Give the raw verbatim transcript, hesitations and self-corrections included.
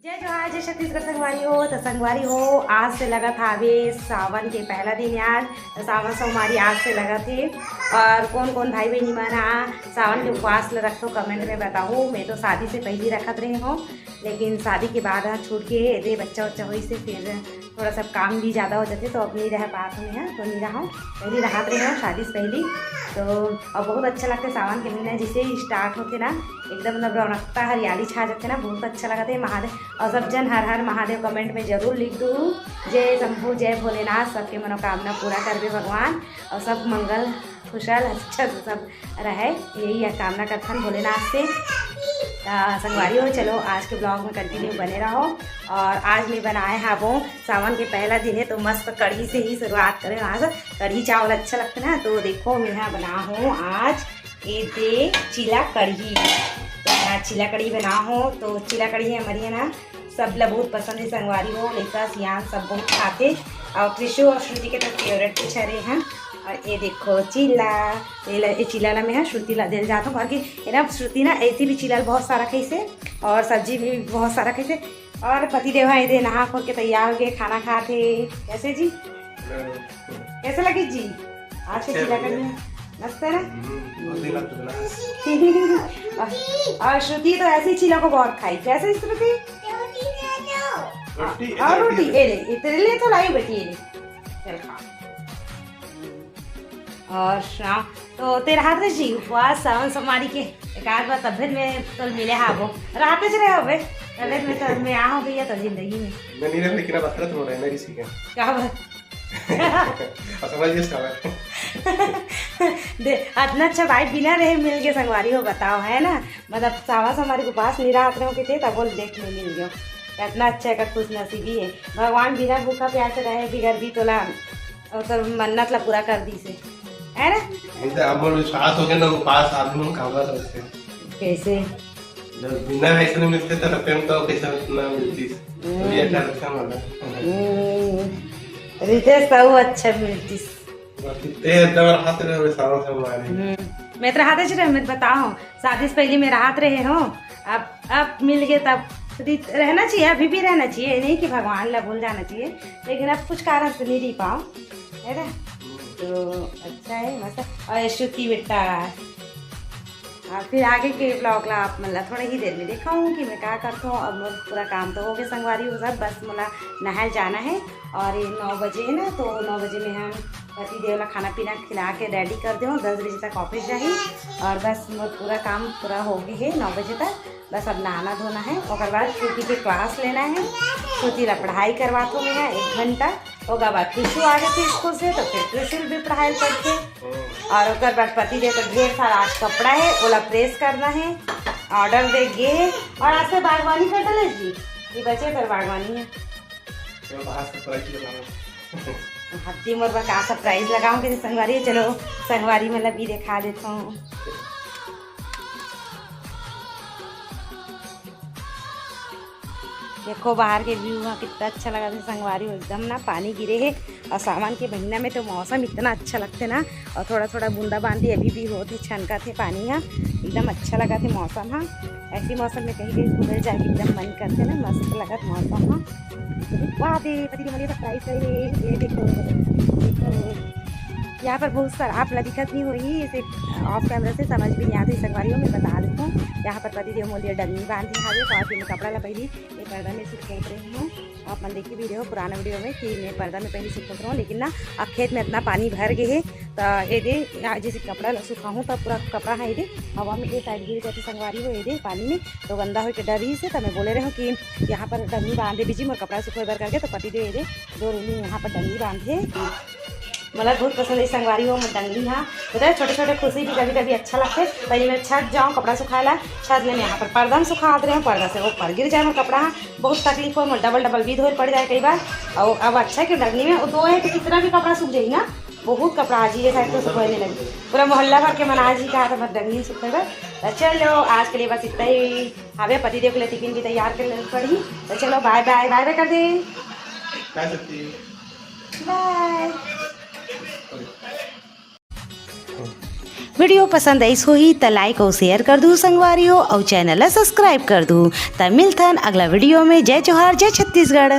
जय जोहार, जय छत्तीसगढ़ संगवारी हो। तो संगवारी हो, आज से लगत हावे सावन के पहला दिन यार। तो सावन सोमवारी आज से लगत हे। और कौन कौन भाई बहनी मन हा सावन के उपवास ल रखथो, कमेंट में बताओ। मैं तो शादी से पहली रखत रहे हूँ, लेकिन शादी के बाद हा छूट के दे बच्चा उच्चा होई से फिर थोड़ा सा काम भी ज़्यादा हो जाते, तो अब नहीं रह पात हूँ यहाँ, तो नहीं रहा हूँ। पहली रहत रहे हूँ शादी से पहली। तो अब बहुत अच्छा लगता है सावन के महीना, जैसे ही स्टार्ट होते ना, एकदम मतलब रौनकता, हरियाली छा जाते ना, बहुत अच्छा लगता है। महादेव, और सब जन हर हर महादेव कमेंट में जरूर लिख दो। जय शंभू, जय भोलेनाथ, सबके मनोकामना पूरा करबे भगवान, और सब मंगल खुशहाल अच्छा से सब रहे, यही कामना करथन भोलेनाथ से। त संगवारी हो, चलो आज के ब्लॉग में कंटिन्यू बने रहो। और आज मैं बनाए हाबो, सावन के पहला दिन है, तो मस्त कढ़ी से ही शुरुआत करें। आज कढ़ी चावल अच्छा लगता है ना, तो देखो मैं यहाँ बना हूँ आज ये दे चीला कढ़ी। तो आज चीला कढ़ी बना हो, तो चीला कढ़ी हमारी है ना, सब ला बहुत पसंद है संगवारी हो, लइका सियान सब बहुत खाते। और कृषु और श्रुति के तो फेवरेट कुछ हरे हैं। और ये देखो चीला, ये ल-, ये चीला ला में है श्रुति ला दिल जाता हूँ, बाकी ये ना श्रुति ना ऐसी भी चीला बहुत सारा खाइसे और सब्जी भी बहुत सारा खाइसे। और पति देव है दे नहा खोर के तैयार हो गए, खाना खाते। कैसे जी, कैसे लगी जी आज के अच्छे चीला लगे। कढ़ी? मस्त है ना? हम्म, बहुत दिन लग चुका है। और, और श्रुति तो ऐसी चीला को बहुत खाई। कैसे श्रुति? रोटी, और रोटी, ये ले, ये तेरे लिए तो लाई बेटी, ये ले। चल खा। और सुनाओ, तो तेरा हाथ रहे जी उपवास सावन सोमवारी के एक आध बार तबियत में तो मिले हाबो। रात से रहे होबे, तबियत में तो मैं आ हो गई है तो जिंदगी में। मैं नहीं रहा, लेकिन अब हसरत हो रहा है ना किसी का। क्या बात? और समझ गए इसका बात। दे, इतना अच्छा भाई बिना रहे मिल के संगवारी हो, बताओ, है ना? मतलब सावा संगवारी के पास नहीं रहत रहो किते, तब बोल देख में मिल गयो। इतना अच्छा का खुश नसीबी है। भगवान बिना भूखा प्यासे रहे बिगर भी तोला, और तो मन्नत ला पूरा कर दी से, है ना? नहीं तो अब विश्वास हो गया ना, उपास आदमी में काबा रहते हैं। कैसे? जब बिना ऐसे नहीं मिलते तो रकम तो कैसे ना मिलती? तो ये हम्म। अच्छा रखा वाला। हम्म। रितेश तो वो अच्छा मिलती। बस इतने एकदम हाथ रहे हुए सालों से हमारे। हम्म। मैं तो हाथ रहे, मैं बताओ, शादी से पहले मैं राहत रहे हो, अब, अब मिल गए तब रित-, रहना चाहिए, अभी भी रहना चाहिए, ये नहीं कि भगवान ला भूल जाना चाहिए, लेकिन अब कुछ कारण से नहीं रह पाओ, है ना? तो अच्छा है, मस्त। और ये श्रुति बेटा, हाँ, फिर आगे के ब्लॉग ला आप मन ला थोड़ा ही देर में देखाऊँ कि मैं का करता हूँ। अब मोर पूरा काम तो हो गया संगवारी हो सब, बस मोला नहाए जाना है और ये नौ बजे है ना, तो नौ बजे में हम पति देव ला खाना पीना खिला के रेडी कर दे, दस बजे तक ऑफिस जाही। और बस मोर पूरा काम पूरा हो गया है नौ बजे तक, बस अब नहाना धोना है। ओकर बाद श्रुति के क्लास लेना है, श्रुति ला पढ़ाई करवात हो मैं एक घंटा। ओकर बाद कृषु आ गए थे स्कूल से, तो फिर कृषु भी पढ़ाई करते। और ओकर बाद पति देव तो ढेर सारा आज कपड़ा है, ओला प्रेस करना है, ऑर्डर दे गे है। और आज से बागवानी कर डले जी, ये बचे कर बागवानी है। चलो बाहर से पलट के लाओ। हत्ती मोर बर का सरप्राइज लगाऊं कि संगवारी, चलो संगवारी मतलब भी दिखा देता हूँ। देखो बाहर के व्यू ह कितना अच्छा लगत हे संगवारी हो, एकदम ना पानी गिरे हे। और सावन के महीना में तो मौसम इतना अच्छा लगथे ना, और थोड़ा थोड़ा बूंदा बांदी अभी भी होत हे, छनकत हे पानी ह, एकदम अच्छा लगत हे मौसम ह। ऐसी मौसम में कहीं कहीं घूमे जाए के एकदम मन करथे ना, मस्त लगत मौसम ह। वाह दे पति देव मोर लिए सरप्राइज करे हे, ये देखो, देखो। यहाँ पर बहुत सारा आप ला दिखत नहीं होही, इसे ऑफ कैमरा से समझ भी नहीं आते संगवारी हो, मैं बता देता हूँ। यहाँ पर पति देव मोर लिए डंडी बांधे हावे, तो आप ये कपड़ा ला पहली ये पर्दा में सुखोत रही हूँ। आप मन देखी वीडियो, पुराना वीडियो में कि मैं पर्दा में पहली सुखोत रहूँ, लेकिन ना अब खेत में इतना पानी भर गए है, तो ये दे, आ, जैसे कपड़ा ला सुखाऊँ तो पूरा कपड़ा है ये दे हवा में ये साइड गिर जाती संगवारी हो ये दे पानी में, तो गंदा होके डर रही से, तो मैं बोले रहे हूँ कि यहाँ पर डंडी बांधे बीजी मोर कपड़ा सुखोए बर करके, तो पति देव ये दे दो रूनी यहाँ पर डंडी बांधे। मोला बहुत पसंद है संगवारी हो, मोर डंडी हाँ। पता है, छोटे छोटे खुशी भी कभी कभी अच्छा लगथे। पहले मैं छत जाऊँ कपड़ा सुखाए ला, छत ले मैं यहाँ पर पर्दा में सुखा दे रहे हूँ, पर्दा से ऊपर गिर जाए मोर कपड़ा हाँ। बहुत तकलीफ हो, मोर डबल डबल भी धोए पड़ जाए कई बार। और अब अच्छा है कि डंडी में वो दो है तो कितना भी कपड़ा सूख जाए ना, बहुत कपड़ा आज ये साइड तो सुखोए नहीं लगे। पूरा मोहल्ला भर के मना जी कहा था, बस डंडी सुखोए बस। तो चलो आज के लिए बस इतना ही। हाँ भैया, पति देव के लिए टिफिन भी तैयार कर लेना पड़ी। तो चलो बाय बाय, बाय बाय कर दे। बाय सखी। बाय। वीडियो पसंद आइस होही त like अउ share कर दू संगवारी हो, अउ channel ला subscribe कर दू। त मिलथन अगला वीडियो में। जय जोहार, जय छत्तीसगढ़।